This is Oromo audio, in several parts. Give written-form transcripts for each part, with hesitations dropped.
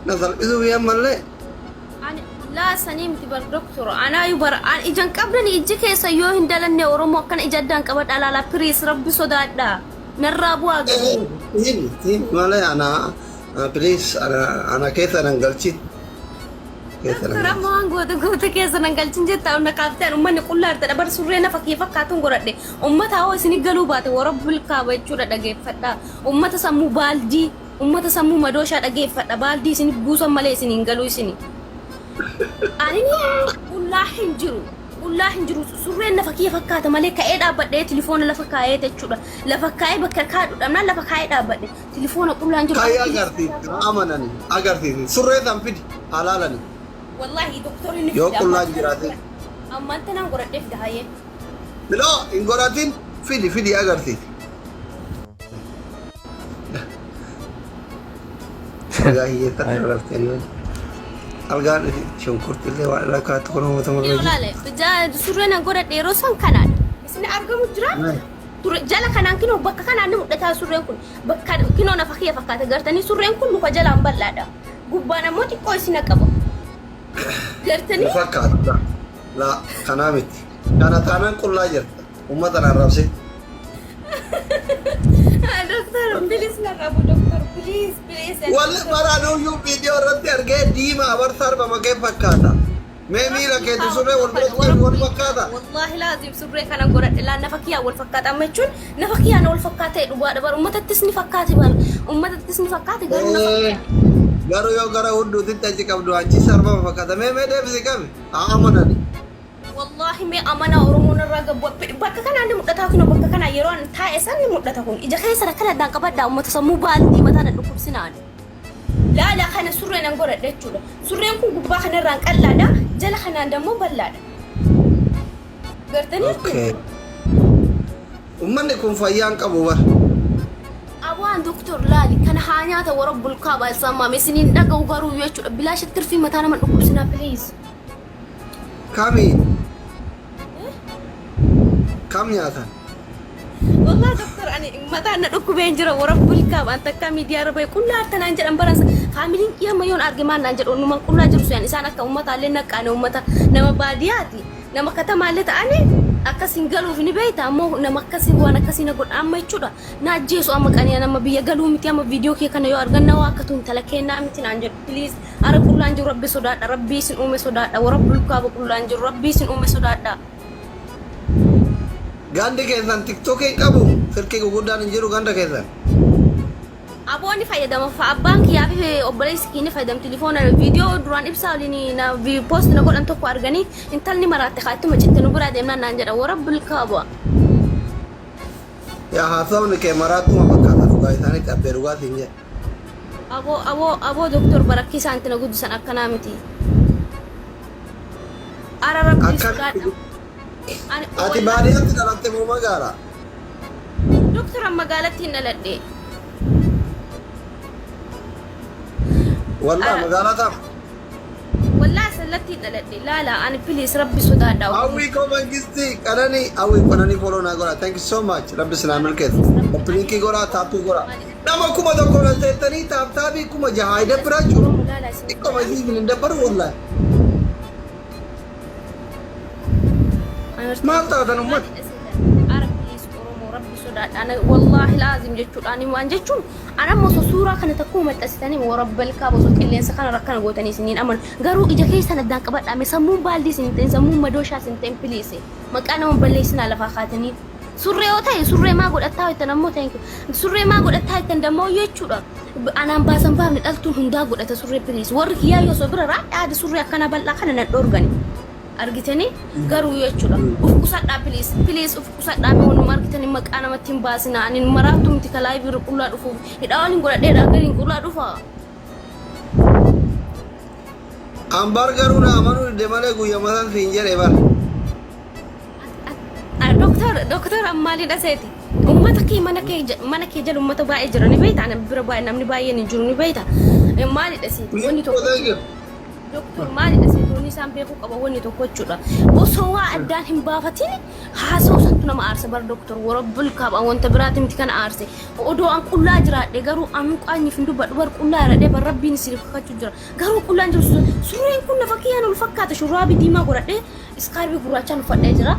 Na salphisuu fi ammallee. Ani laa sanii miti bar doktor anaayu bar an ijan qabdani ijji keessa yoo hin dalanne Oromoo akkana ija addaan qabadha laala piriis rabbi sodaadha narraa bu'aa gadi. Himi himi malee ana please ana ana keessa nan galchin. Keessa nan Doktor amma galchin. waan goote goote keessa nan galchin jetta amma kaafteen ummanni qullaa artadha bar surree nafa kee fakkaatuun godhadhe ummata hoo isin galuu baate warabbil kaaba jechuudha dhageeffadha ummata sammuu baaldii Ummata sammuu madooshaa dhageeffadha baaldii isin buusan malee isin hin galuu isini. Ani qullaa hin jiru. Qullaa hin jiru. Surreen lafa kiyya fakkaata malee ka'ee dhaabbadhee tilifoona lafa kaa'ee jechuudha. Lafa kaa'ee bakka kaadhu dhabnaan lafa kaa'ee dhaabbadhe. Tilifoona qullaa hin jiru. Kaayee agarsiisi amanani agarsiisi surree san fidi halaalani. Wallaahi doktorri ni Yoo fida. qullaan jiraate. Ammaan tanaan godhadhee fida hayyee. No hin godhatin fidi fidi agarsiisi. Algaa hiyyeessa rarraftanii wajji. Algaan shunkurtii illee waan irra kaattu kun uummata Yoo irra jiru. laale surreen an godhadhe yeroo san kanaadha. Isin argamu jira. Jala kanaan kinoo bakka kanaan ni mul'ata surreen kun. Bakka kinoo nafa kiyya fakkaata gartanii surreen kun luka jalaan bal'aadha. Gubbaan ammoo xiqqoo isin qaba. Gartanii Hin fakkaatu. Laa kanaa miti. Kana taanaan qullaa jirta. Uummata na arrabsin. Doktor please narraa bu doktor please please. Walli baraanuyyuu viidiyoo irratti argee diimaa abarsa arba makee fakkaata. Mee miila keetti surree wal biratti qabi wal fakkaata. Wallaahi laazim surree kana godhadhe laa nafa kiyyaa wal fakkaata amma jechuun nafa kiyyaa na wal fakkaatee dhugaadha bar uummatattis ni fakkaate bar uummatattis ni fakkaate garuu nafa kiyyaa. Garuu yoo gara hudduutitti achi qabdu achi sarbama fakkaata. Mee mee deebisi qabi. Haa amanani. Wallaahi mee amanaa Oromoon irraa gabbu bakka kanaan ni mul'ataa kunoo bakka kanaa yeroo an taa'e san ni mul'ata kun ija keessan akkana addaan qabadhaa uummata sammuu baaldii mataa na dhukkubsinaan. Laala kana surreen an godhadhe jechuudha. Surreen kun gubbaa kanarraan qal'aadha jala kanaan dammoo bal'aadha. Gartanii Okay. Uummanni kun fayyaa hin qabu bar. Abaan doktor laali kana haa nyaata warra bulkaa baalsamaame isiniin dhaga'u garuu jechuudha bilaasha tirfii mataa nama dhukkubsinaa please. Kami? Kam nyaatan? Wallah doktor ani mataan na dhukkubeen jira warra bulkaa an takka miidiyaa irra bahe qullaa harta naan jedhan baransa faamiliin kiyya amma yoon arge maal naan jedhu numan qullaa jiru suyan isaan akka ummataallee naqqaane ummata nama baadiyaati nama katamaallee ta'anii akkas hin galuuf ni beekta ammoo nama akkasii waan akkasii na godha amma jechuudha na ajjeesu amma qaniyan amma biyya galuu miti amma viidiyoo kee kana yoo argan na waa akka tun tala kennaa miti naan jedhu please Ara qullaan jiru rabbi sodaadha rabbii isin uume sodaadha warabbul kaaba qullaan jiru rabbii isin uume sodaadha. Gandi keessan tiktok hin qabu silkii guguddaan hin jiru ganda keessan. Aboo ni fayyadama fa abbaan kiyyaa fi obboleessi kiyya ni fayyadamu tilifoona viidiyoo duraan ibsaa waliin na post na godhan tokko arganii intalni maraatte kaa ittuma citte nu biraa deemnaan naan jedha warabbul kaaba. Yaa haasawni kee maraattuma fakkaata dhugaa isaanitti abbee dhugaa siin jedhe. Aboo aboo aboo doktor barakki isaan itti na guddisan akkanaa miti. Ara rabbii Akkamitti sodaadha. Ani Ati wallahi baadiyyaatti dhalatte moo magaalaa? doktor an magaalatti hin dhaladhe. Wallah Ara magaalaa tam. wallahi sallatti hin dhaladhe. Laala ani please rabbi sodaadha. Hawwii koo mangistii qananii hawwii qananii follow naa godhaa thank you so much rabbi sinaa milkeessu. Koppiliinkii godhaa taappii godhaa. Nama 1000 ol seettanii taap taabii 6000 hin dabbiraa jechuudha. Xiqqoma isii hin dabbaru wallahi. Maal taatan ummata? Ara please Oromoo rabbi sodaadha. Ana wallaahi laazim jechuudha. Ani waan jechuun ana amma osoo suuraa kana takkuma maxxansitanii warabbal kaaba osoo qilleensa kana rakkana gootanii isiniin amanu. Garuu ija keessan addaan qabadhaa. Mee sammuun baaldii isin hin ta'in sammuun madooshaa isin hin ta'in please. Maqaa nama balleessinaa lafaa kaatanii. Surree yoo ta'e surree maa godhattaa jettan ammoo thank you. Surree maa godhattaa jettan dammoo jechuudha. Anaan baasan baafne dhaltuun hundaa godhata surree please. Warri kiyyaa yoo osoo bira raadhaa surree akkana bal'aa kana nan dhoorgani. Argitanii garuu jechuudha. Uf qusadhaa please please uf qusadhaa mee wanuma argitanii maqaa namatti hin baasinaa. Ani maraattu miti ka live irra qullaa dhufuuf. Hidhaa waliin godhadheedha gariin qullaa dhufa. Ambar garuu na amanuu didde malee guyyama san siin jedhe bar. Doktor doktor ammaaliidha seeti. Uummata kee mana kee mana kee jala uummata baay'ee jira ni beekta ana bira baay'ee namni baay'een hin jiru ni beekta. Maalidha seeti wanni tokko. Thank you. Doktor, maalidha, seetoonni isaan beekuu qaba wanni tokko jechuudha. Osoo waa addaan hin baafatin haasa'u santu nama aarsa bar, doktor. Warabbul kaaba, wanta biraati miti kana aarse. Odoo an qullaa jiraadhe garuu an qaanyiif hin dubbadhu bar. Qullaa jiraadhe bar, rabbiin isin kakachuu jira. Garuu qullaan jiru, surreen kun na fakkiyaan ol fakkaata. Shurraabii diimaa godhadhee, iskaarbii gurraachaan uffadhee jira.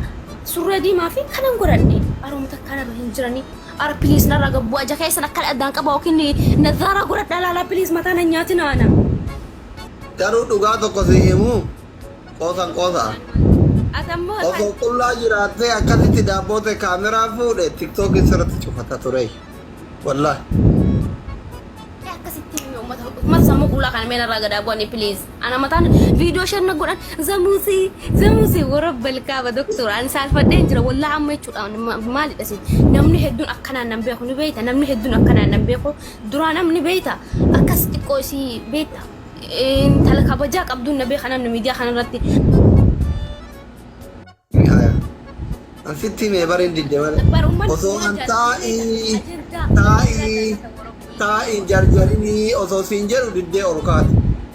Surree diimaa fi kanan godhadhe. Aroomta kanarra hin jiranii. Ara please, narraa gabbu aja keessan akka addaan qaba yookiin nazaaraa godhadhaa laalaa, please, mataa na nyaatina ana. Garuu dhugaa tokko si himu, qoosan qoosa. Atammoo Osoo qullaa jiraattee akkasitti daabboo ta'e kaameraa fuudhe, TikTokii sirratti cufata ture. Wallaahi. Akkasitti himi uummata sammuu qullaa kana mee narraa gadaa bu'anii, please. Ana mataan viidiyoo shan godhan zamuusii zamuusii warra balkaaba. Doktor, ani saalfadheen jira wallaahi amma jechuudha. Maalidha si, namni hedduun akkanaan nan beeku ni beeyta. Namni hedduun akkanaan nan beeku duraa namni beeyta, akkas xiqqoo isii beeyta, intala kabajaa qabduun na beeka namni miidiyaa kanarratti. An sitti himee bariin didde malee. Bar uummanni Osoo waan an jaallatu taa'ii ajandaa taa'ii taa'ii jarjarinii osoo siin jedhu diddee ol kaate.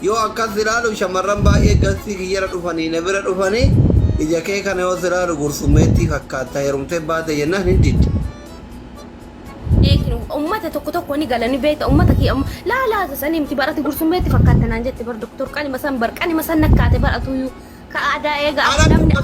Yoo akkas ilaalu shamarran baay'ee gastii kiyyara dhufanii na bira dhufanii, ija kee kana yoo ilaalu gursummeettii fakkaatta, heerumtee baate jennaan hin didde. Eekin ummata tokko tokko ni gala ni beekta, ummata kiyya laa laa sanii miti barati, gursummeetti fakkaata naan jette bar, doktor. Qanima san bar, qanima san nakkaate baratuyyuu ka aadaa eega namni.